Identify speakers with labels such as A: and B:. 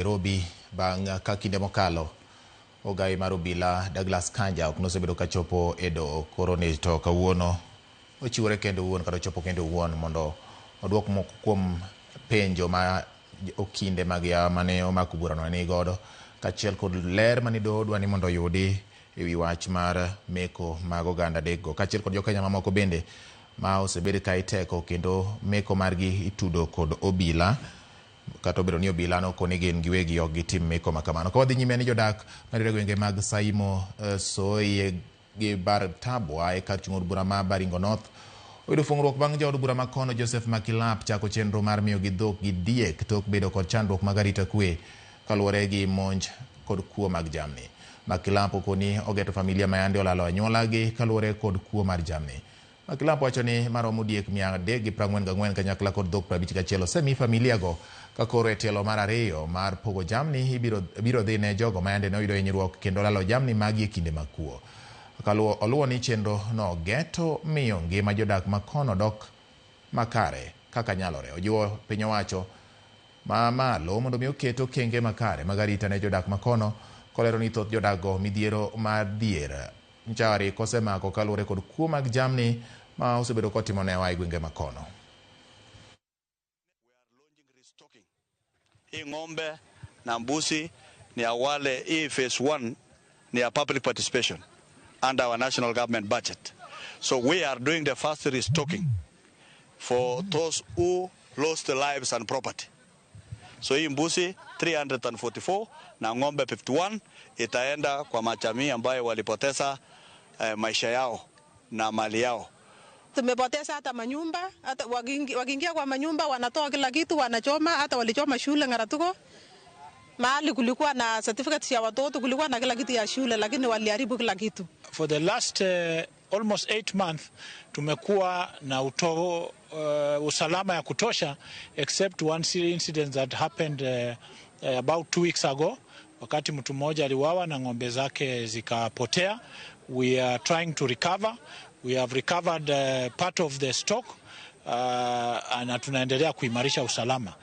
A: Nairobi bang' ka kinde mokalo ogai mar obila Douglas Kanja ok nosebedo kachopo e doho. Koro ni to kawuono ochiwore kendo owuon kata ochopo kendo owuon mondo oduok moko kuom penjo ma okinde mag yawa mane omako burano ne nigodo kaachiel kod ler mane doho dwa ni mondo oyudi ewi wach mar meko mag oganda adekgo kaachiel kod jokenya mamoko bende ma osebed ka iteko kendo meko margi itudo kod obila kata obedo ni obila nokoni gin giwegi ok gitim meko ma kamano. Ka wadhi nyime ni jodak mayudore e gwenge mag Saimo, Soi gi Bartabwa e kar chung' od bura ma Baringo North oyudo fuong'ruok bang' jaod bura ma kono Joseph Makilap chako chenro mar miyogi dhok gi diek tok bedo kod chandruok mag arita kwe kaluwore gi monj kod kuo mag jamni. Makilap okoni ogeto familia ma yande olalo anyuolagi kaluwore kod kuo mar jamni. Makilap wacho ni maromo diek 344 kanyakla kod dhok 51 osemi familia go ka koro e tielo mar ariyo mar pogo jamni ibiro biro dhi ne jogo ma yande ne oyudo hinyruok kendo lalo jamni magi e kinde mag kuo. Kaluwo oluwo ni chenro no geto miyo ngima jodak ma kono dok makare kaka nyalore. Ojiwo piny owacho ma malo mondo mi oket okenge makare mag arita ne jodak ma kono kolero ni thoth jodak go midhiero mar dhier nchari kosemako kaluwore kod kuo mag jamni ma osebedo kotimo newa e gwenge ma kono.
B: Hii ng'ombe na mbuzi ni ya wale, hii phase 1 ni ya public participation under our national government budget. So we are doing the first restocking for those who lost their lives and property. So hii mbuzi 344 na ng'ombe 51 itaenda kwa majamii ambayo walipoteza maisha yao na mali yao.
C: Tumepoteza hata manyumba, hata wakiingia kwa manyumba wanatoa kila kitu, wanachoma, hata walichoma shule Ng'aratuko. Mahali kulikuwa na certificates ya watoto, kulikuwa na kila kitu ya shule, lakini waliharibu kila kitu.
D: For the last almost 8 months tumekuwa na usalama ya kutosha except one serious incident that happened about 2 weeks ago, wakati mtu mmoja aliuawa na ng'ombe zake zikapotea. We are trying to recover. We have recovered part of the stock na tunaendelea kuimarisha usalama.